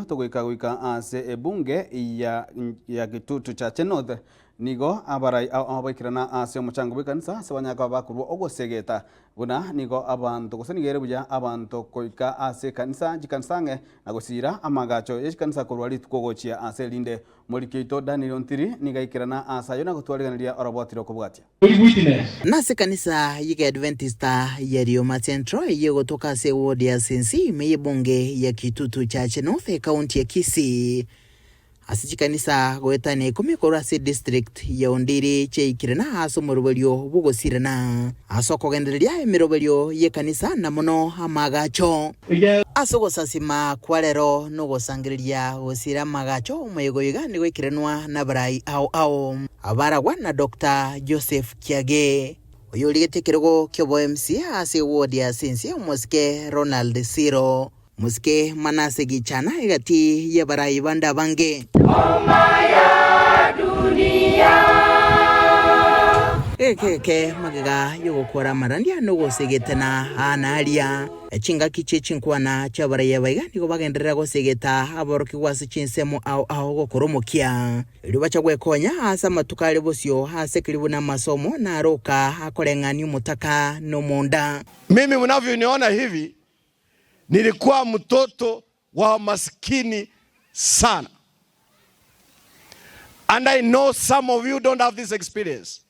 Togoika goika ase ebunge ya ya Kitutu Chache North, nigo abarai ao baikerana ase omochango bw'ekanisa ase banyare koba bakorua ogosegeta buna nigo abanto gose nigo ere buya abanto goika ase ekanisa chikanisa ang'e na gosiira amagacho ye chikanisa korwa rituko gochia ase erinde. Omoriki oito Daniel Ontiri nigo aikerana ase ayio na gotwariganeria oroboti rokobwatia. Nase ekanisa y'Ekeadventista ya Rioma Central eyio egotoka ase eward ya Sensi ime y'ebunge ya Kitutu Chache North ekaunti ya Kisii. Ase chikanisa goetania ikomi korwa ase edistrict ya Ondiri chiaikire na ase omoroberio bw'ogosirana ase okogendereria emeroberio y'ekanisa na mono amaagacho. Ase ogosasima kwa rero nogosangereria gosira amaagacho omoyega oyo iga nigo aikirenwa nabarai ao ao. Abaragwa na Doctor Joseph Kiage, oyorigetie ekerogo ki'obo MCA ase eward ya Sensi omosike Ronald Siro, Mosike Manase Gichana egati y'abarai bande abange. Egeka eke magega y'ogokora amarandia na ogosegetana aa na aria. Chingaki chie chinkwana chi'abarai aba iga nigo bagenderera gosegeta aborokigwa ase chinsemo ao ao gokora omokia. Erio bacha gwekonya aase amatuko are bosio aase keribu namasomo naroka akoreng'ania omotaka nomonda. Mimi mnavyoniona hivi nilikuwa mtoto wa maskini sana and I know some of you don't have this experience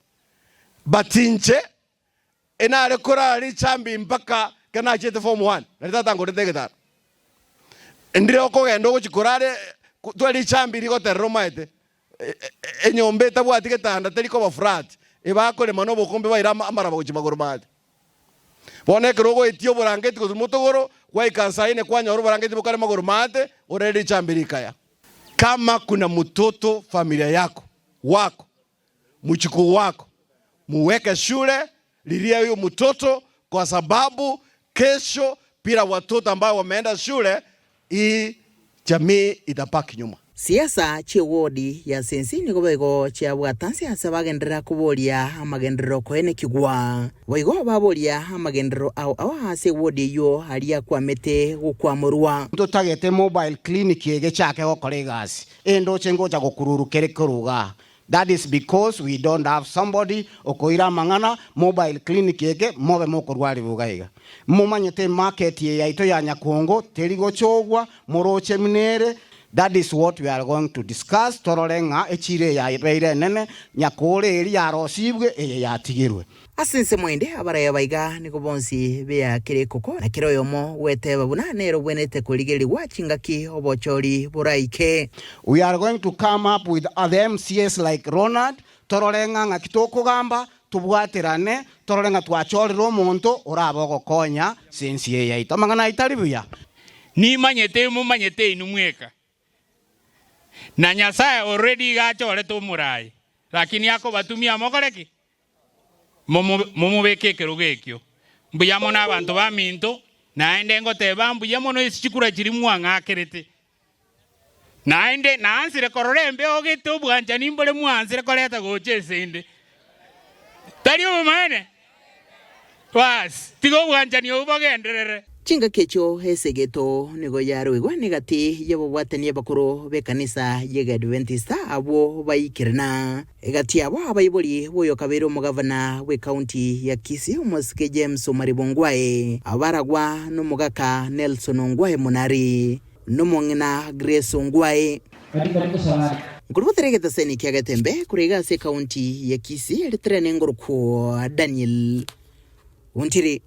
but inche enare korara richambi mpaka ekero nachiete form one nari tata angorete egetanda ndire okogenda ogochi korara tware richambi rigoterera omaete enyomba etabwati getanda teri koba flat ebakorema na obokombe baire amaraba gochia magoro maate. Bono ekero ogoetia oborangeti gose motogoro, gwaika nsa ine kwanyora oborangeti bokare magoro maate, orere richambe rikaya. Kama kuna mtoto familia yako, wako, mchukuu wako, muweke shule, lilia huyo mtoto kwa sababu kesho bila watoto ambao wameenda shule hii jamii itabaki nyuma. Siasa chi'ewodi ya Sensi nigo boigo chiabwata nse ase bagenderera koboria amagenderero koenekigwa. Boigo baboria amagenderero ao ao ase ewodi eyio aria akwamete gokwamorwa. Ntotagete mobile clinic egechake gokora egasi, endoche ngocha gokururu kere korwa igaa. That is because we don't have somebody okoira amang'ana mobile clinic eke mobe mokorwariwa iga iga. Momanyete emarket eye yaito ya Nyakongo teri gochogwa, moroche buna ere, that is what we are going to discuss torore ng'a echiro eye yabeire enene, Nyakore eria yarosibwe eye yatigirwe. Ase ensemo ende abarai aba iga nigo bonsi beakire ekoko, na kera oyomo gweteba buna nere obwenerete korigererigwa chingaki obochori boraike. We are going to come up with other MCAs like Ronald, torore ng'a ng'aki tokogamba, tobwaterane, torore ng'a twachorire omonto orabe ogokonya sensi eye yaito. Amang'ana ayio tari buya. Nimanyete momanyete inwe mweka, na Nyasae already iga achorete omoraai, lakini akobatumia mokore ki? Momobeke ekerogo ekio. Mbuya mono abanto baminto, naende ngoteba mbuya mono ase chikura chiria mwang'akerete. Naende naansire korora embeo gete obwanchani mbore mwaansire koreta gocha ase inde. Tari obomaene? Baas, tiga obwanchani obwo bogenderere. Chingaki echio esegeto nigo yaroigwa negati y'ababwatani abakoro b'ekanisa y'Egeadventista abwo baikirana. Egati yabo abaibori b'oyokabeire omogavana bw'ekaunti ya Kisii omosike James Omariba Ongwae, abaragwa nomogaka Nelson Ongwae Monari, nomong'ina Grace Ongwae. Nkorobotera egetaseni kia Getembe korwa iga ase ekaunti ya Kisii, eritere nengorokwo Daniel Ontiri.